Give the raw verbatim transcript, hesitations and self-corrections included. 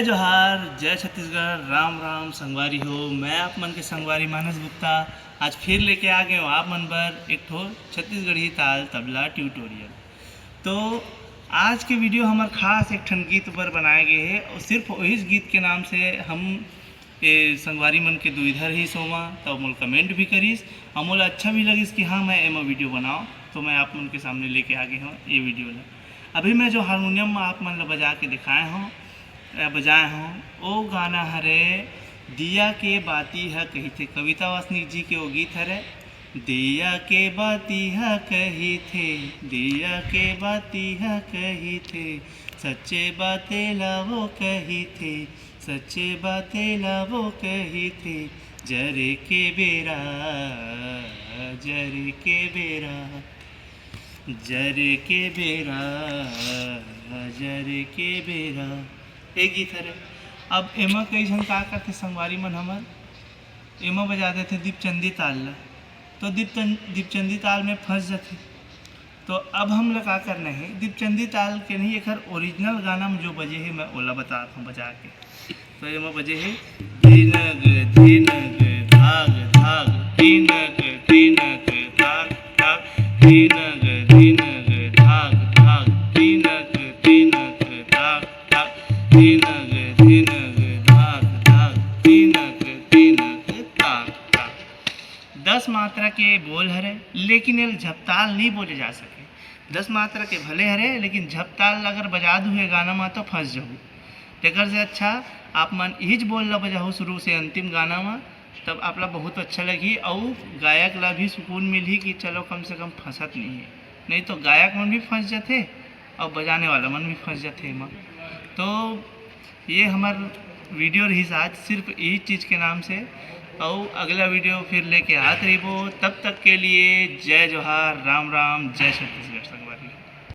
जय जोहार, जय छत्तीसगढ़, राम राम संगवारी हो। मैं आप मन के संगवारी मानस गुप्ता आज फिर लेके आ गए हूँ आप मन बर एक ठो छत्तीसगढ़ी ताल तबला ट्यूटोरियल। तो आज के वीडियो हमर खास एक ठन गीत पर बनाए गए है और सिर्फ वही गीत के नाम से हम ए संगवारी मन के दुविधा रहिस ओमा, तो मोला कमेंट भी करिस और मोला अच्छा भी लगिस कि हाँ, मैं एमा वीडियो बनाओ, तो मैं आप मन के सामने लेके आ गए हूँ ये वीडियो ला। अभी मैं जो हारमोनियम में आप मन ला बजा के दिखाए हूँ, अ, बजाए हूँ, ओ गाना हरे दिया के बाती ह कहिथे, कविता वासनिक जी के वो गीत हरे। दिया के बाती ह कहिथे, दिया के बाती ह कहिथे, सच्चे बाते ला वो कहिथे, सच्चे बाते ला वो कहिथे, जरे के बेरा, जरे के बेरा, जरे के बेरा, जरे के बेरा। ए गीत हरे। अब एमा कई झन का करथे संगवारी मन हमर, एमा बजा देथे दीपचंदी ताल ला, तो दीपचंद दीपचंदी ताल में फंस जाथे। तो अब हम ला का करना है, दीपचंदी ताल के नहीं, एकर ओरिजिनल गाना में जो बजे है, मैं ओला बतात हूँ बजा के। तो एमा बजे है, धिनग धिनग धाग धाग, धिनग धिनग धाग धाग, धिनग धिनग धाग धाग, धिनग धिनग धाग धाग, धिनग धिनग धाग धाग, धिनग धिनग धाग धाग। दस मात्रा के बोल हरे, लेकिन एल झपताल नहीं बोले जा सके। दस मात्रा के भले हरे, लेकिन झपताल अगर बजा दू ये गाना मा तो फंस जाहू। तेकर से अच्छा आप मन इहिच बोल ला बजाहू शुरू से अंतिम गाना मा, तब आप ला बहुत अच्छा लगही, अउ गायक ला भी सुकून मिलही कि चलो कम से कम फंसत नहीं है। नहीं तो गायक मन भी फंस जाथे और बजाने वाला मन भी फंस जाथे एमा। तो ये हमर वीडियो रहिस आज सिर्फ यही चीज़ के नाम से, और अगला वीडियो फिर लेके आत रहिबो। तब तक के लिए जय जोहार, राम राम, जय छत्तीसगढ़ संगवारी।